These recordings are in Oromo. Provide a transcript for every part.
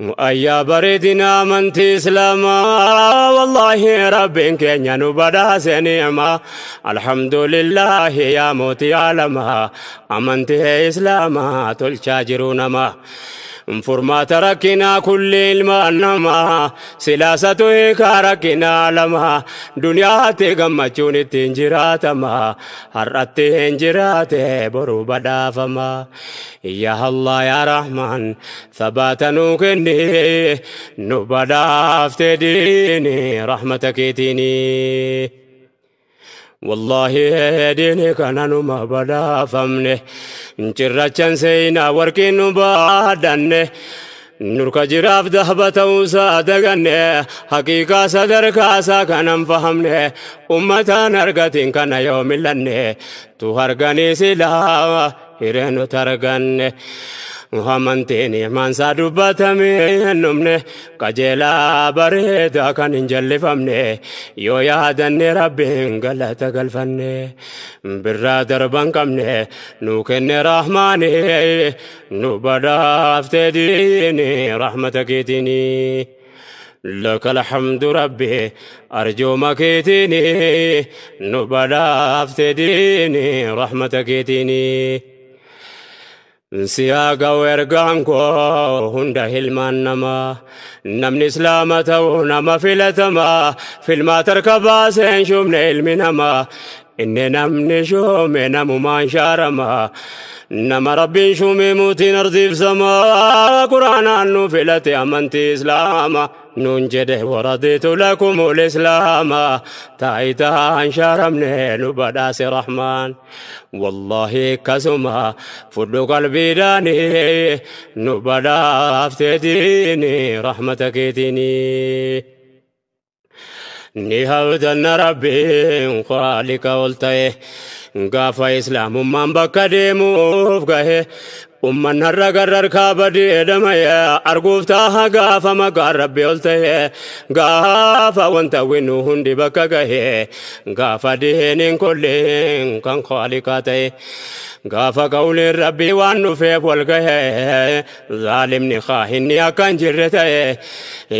Ayya bareedina amantii Islaamaa wallaahi Rabbiin keenya nu badhaase ni'maa alhamdulillaahi yaa mootii aalamaa amantii Islaamaa tolchaa jiru namaa. Furmaata rakkinaa kulli ilmaan namaa silaasatu hiikaa rakkinaa lama duniyaatti gammachuun ittiin jiraatama har'atti hin jiraate boruu badhaafama. Yaa Allah yaa Rahmaan sabaata nuu kenni nu badhaafte diini rahmata keetiini. Wallaahi diini kana numa badhaafamne cirrachan seenaa warqiin nu baadhanne nurka jiraaf dahba ta'uusaa daganne haqiiqaa sadarkaasaa kanan fahamne ummataan argatiin kana yoo millanne tu harganii silaa hiree nuti arganne. Amantiin imaansaa dubbatamee hin dhumne qajeelaa bareedaa kan hin jallifamne yoo yaadanne Rabbiin galata galfanne birraa darban qabne nu kenne Rahmaani nu badhaafte diini rahmata keetiini. لك الحمد ربي أرجو مكيتيني nu badhaafte diini rahmata keetiini. Siyaaga ergaan koo hunda hilmaan namaa namni islaama ta'uu nama filatamaa filmaata harka baaseen shuumne ilmi namaa inni namni shuume namumaan shaaramaa nama Rabbiin shuume mootiin ardiif samaa quraanaan nu filate amantii islaamaa nuun jedhe waradiitu lakumul islaamaa taayitaan shaaramne nu badhaase Rahmaan. Wallaahi akkasuma fudhu qalbiidhaani nu badhaafte diini rahmata keetiini. Ni hawdanna Rabbiin khaalika ol ta'e gaafa islaamummaan bakka deemuuf gahe umman har'a gararkaa badii dhamaye arguuf taaha gaafa maqaan Rabbi ol ta'e gaafa wanta winnu hundi bakka gahe gaafa diiniin kulliin kan khaaliqaa ta'e gaafa qawliin Rabbi waan dhufeef wal gahe zaalimni kaahinni akka hin jirre ta'e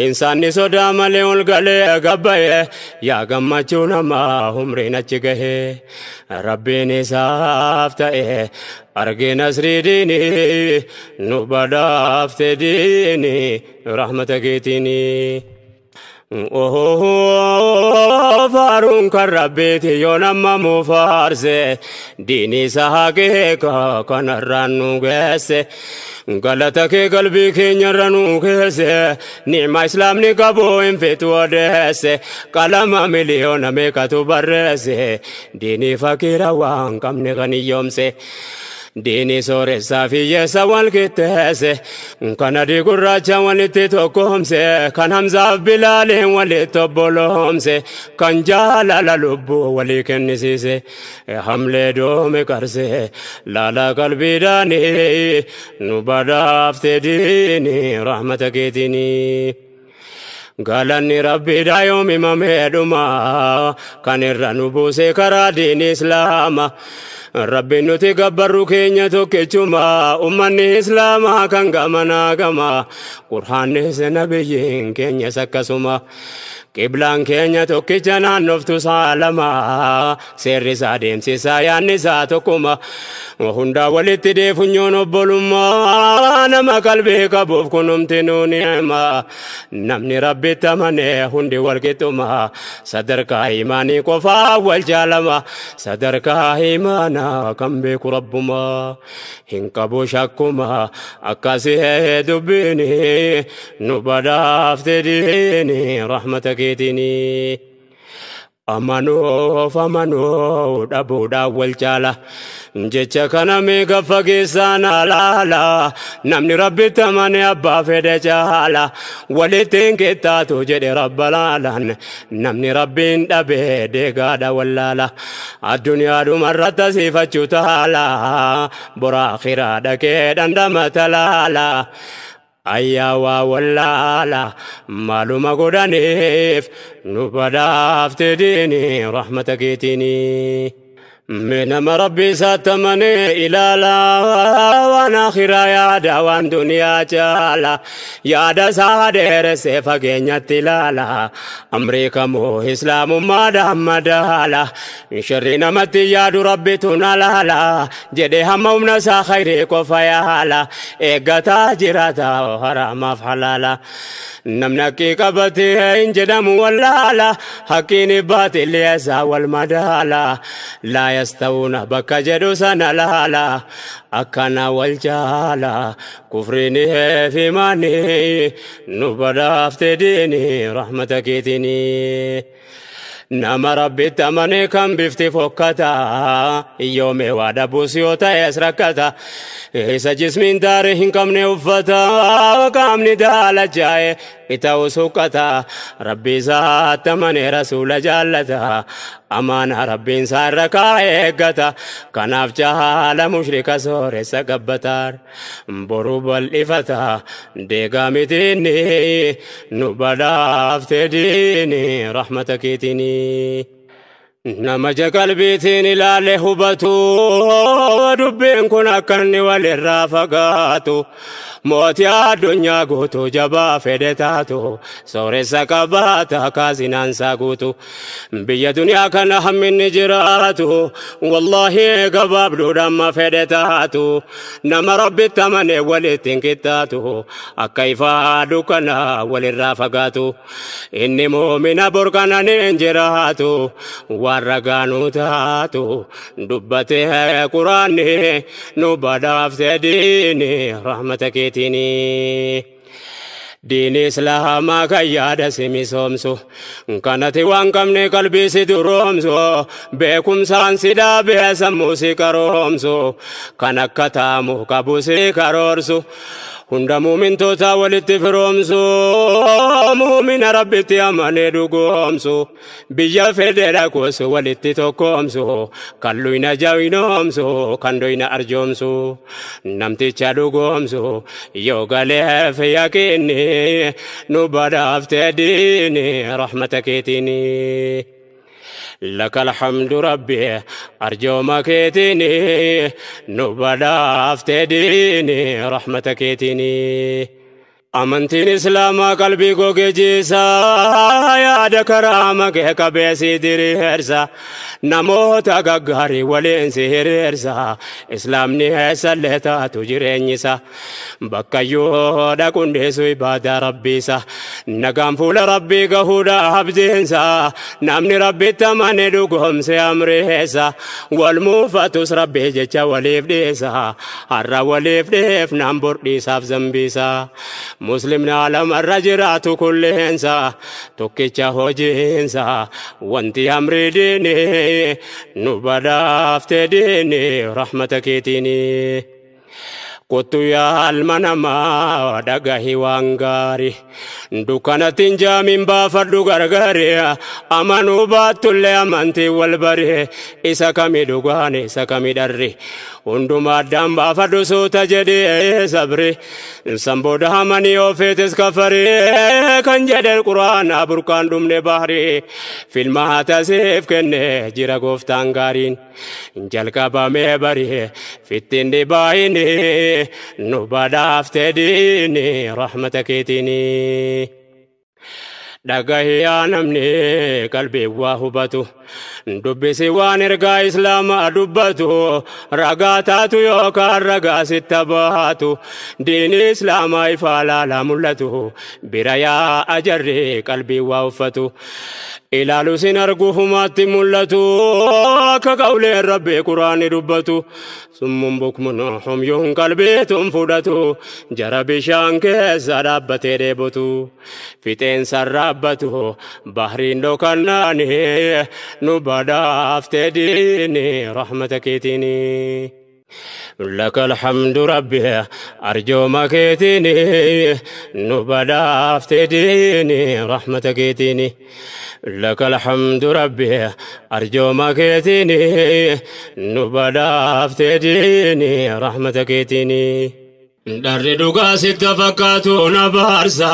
insaanni sodaa malee ol galee gabbaye yaa gammachuu namaa umriin achi gahe Rabbiin isaaf ta'e argee nasrii diini nu badhaafte diini rahmata keetiini. Faaruun kan Rabbiiti yoo nama mu faarse diini isaa haqiiqa kanarraan nu geesse galata kee qalbii keenyarra nu keesse ni'ma islaamni qabu hin feetu odeesse qalama miliyoona meeqatu barreesse diinii fakiira waan qabne kan hiyyoomse. Diini sooressaa fi hiyyeessa wal qixxeesse kan adii gurraacha walitti tokkoomse kan Hamzaaf Bilaaliin walitti obboloomse kan jaalala lubbuu walii kennisiise hamlee doome qarse laala qalbiidhaani nu badhaafte diini rahmata keetiini. Galanni Rabbiidhaa yoom himamee dhuma kan irra nu buuse karaa diini Islaama. Rabbiin nuti gabbarru keenya tokkichuma ummanni Islaamaa kan gamanaa gama Qur'aannis nabiyyiin keenyas akkasuma. Qiblaan keenya tokkicha naannoftu saalama seerri isaa deemsi isaa yaadni isaa tokkuma hundaa walitti deefunyoon obbolummaa nama qalbii qabuuf kunumti nuu ni'ima namni Rabbitti amane hundi walqixxuma sadarkaa imaanii qofaa wal jaalama sadarkaa imaanaa kan beeku Rabbuma hin qabu shakkuma akkasii dubbiini nu badhaafte diini rahmata keetiini. Amanuuf amanuu dhabuudhaan wal caala jecha kana meeqa fageessaan alaala namni Rabbitti amane abbaa fedhe caala walitti hin qixxaatu jedhe Rabba laalaan namni Rabbiin dhabe deegaadha wallaala addunyaadhumarratti asiifachuu taala bora akhiraa dhaqee dhandhama talaala. Ayyaa waa wallaala maaluma godhaniif nu badhaafte diini rahmata keetiini. Nama rabbi isaatti amanee ilaala waan akhiraa yaada waan duniyaa caala yaada isaa dheeressee fageenyatti ilaala amrii kamuu islaamummaadhaan madaala sharri namatti yaadu rabbitu na laala jedhee hamma humna isaa khayrii qofa yaala eeggataa jiraata haraamaaf halaala namni haqqii qabatee hin jedhamu wallaala haqqiin baatilli isaa wal madaala laa yastawuna bakka jedhu sana laala akkana wal jaala kufriin fi maani nu badhaafte diini rahmata keetiini. Nama rabbitti amane kan bifti fokkata yoome waa dhabuus yoo ta'es rakkata isa jismiin daaree hin qabne uffata qaamni daalachaa'e ita'u suqqata rabbi isaatti amane rasuula jaallata amaana rabbiin isaa irra kaa'e eeggata kanaaf jaala mushrika sooressa gabbataar boru bal'ifata deegaa mitiinni nu badhaafte diini rahmata keetiini. Nama qalbiitiin ilaale hubatu dubbiin kun akka inni walirraa fagaatu mootii addunyaa guutuu jabaa fedhe taatu sooressa qabaata kaasinaansaa guutu biyya duniyaa kana hamminni jiraatu wallaahi gabaabduudhaan ma fedhe taatu nama rabbitti amane walitti hin qixxaatu akka ifaa dukkana walirraa fagaatu inni muumina borkananiin jiraatu waan ragaanuu taatu dubbatee quraanni nu badhaafte diini rahmata keetiini. Diini islaamaa kan yaada si misoomsu kanati waan qabne qalbii si duroomsu beekumsaan si dhaabee sammuu si karoomsu kan akka taamu qabu si karoorsu hunda muumintoota walitti firoomsu muumina rabbitti amanee dhugoomsu biyya fedhe dhaquus walitti tokkoomsu kan luyna jawinoomsu kan doyna arjoomsu namticha dhugoomsu yoo galeef yaqiinni nu badhaafte diini rahmata keetiini. لك الحمد ربي أرجو ما كيتني نبدا ديني رحمتك كيتني أمنتين إسلام قلبي قوكي جيسا يا دكرامك كبيسي دريرسا نموت غغاري ولين سهريرسا إسلام نهسا لتا تجرينيسا بكيو دا كندسو عبادة ربيسا نقام فول ربي قهودا عبدينسا نمني ربي تماني دوغهم سيامريسا والموفاتوس ربي جيتشا وليف ديسا هرا وليف ديف نامبور ديسا في مسلمنا عالم الرجرات كلهنسا توكيتشا هوجينسا وانتي أمري ديني نبدا ديني رحمتك تيني Kottu yaa ilma namaa dhagahi waan gaarii dukkanatti hin jaamin baafadhu gargaaree amanuu baattullee amantii wal baree isa kami dhugaan isa kami dharri hundumaa addaan baafadhu suuta jedhee sabri san booda amanii ofeetis kafaree kan jedhe quraana burqaan dhumne bahrii filmaata siif kenne jira gooftaan gaariin jalqabamee barii fittiin dhibaayinii nu badhaafte diini rahmata keetiini. Dhagahi yaa namni qalbii waa hubatu dubbisi waan ergaa islaamaa dubbatu ragaa taatu yookaan ragaa sitta baatu diini islaamaa ifaa laalaa mul'atu bira yaa ajarri qalbii waa uffatu ilaalu sin argu humaatti mul'atu akka qawleen rabbii quraanni dubbatu summun bukmun humyuun qalbiitun fudhatu jara bishaan keessa dhaabbatee dheebotu fixeensa dhaabbatu bahriin dhokannaani nu badhaafte diini rahmata keetiini. لك الحمد ربي أرجو ما كيتني نبدا افتديني رحمتك كيتني لك الحمد ربي أرجو ما كيتني نبدا افتديني رحمتك كيتني. Dharri dhugaa sitti fakkaatu na baarsa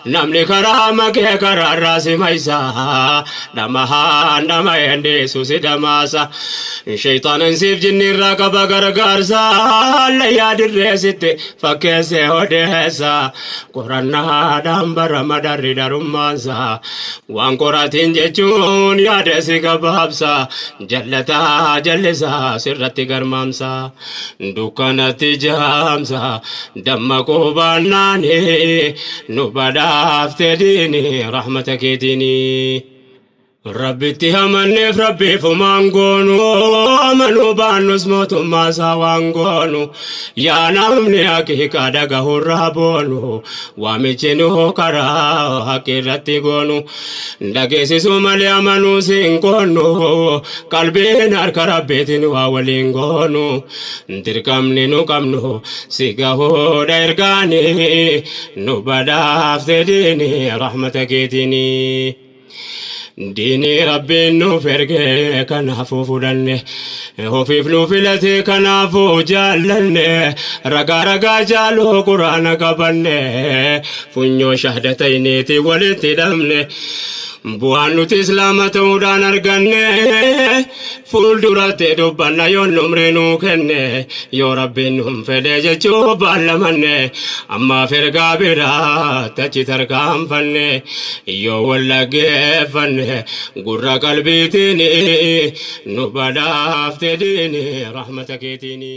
namni karaa makee karaarraa si maysa dhamahaan dhama endeessu si dhamaasa sheeyxaanan siif jinnirraa qaba gargaarsa layyaa dirree sitti fakkeessee odeessa qorannaadhaan barama dharri dharummaansa waan qoratiin jechuun yaada si gabaabsa jallataa jallisaa sirratti garmaamsa dukkanatti jaamsa dammaquu baannaani nu badhaafte diini rahmata keetiini. Rabbitti amanneef rabbiif humaan goonu amanuu baannus mootummaa isaa waan goonu yaa namni haqiiqaa dhagahurraa boonu waamichi nu karaa haqi irratti goonu dhageessisuu malee amanuu siin goonu qalbiin harka rabbiitiin waa waliin goonu dirqamni nu qabnu si gahuudha ergaani nu badhaafte diini rahmata keetiini. Diini rabbiin nuuf ergee kanaafuu fudhanne ofiif nu filate kanaafuu jaallanne ragaa ragaa jaaluu quraana qabanne funyoo shahdatayniiti walitti hidhamne bu'aan nuti islaama ta'uudhaan arganne fuulduratti dubbanna yoo numri nuu kenne yoo rabbiin nuun fedhe jechuu baallamanne ammaaf ergaa biraatti achi tarkaanfanne yoo wallaggeeffanne gurra qalbiitiin nu badhaafte diini rahmata keetiini.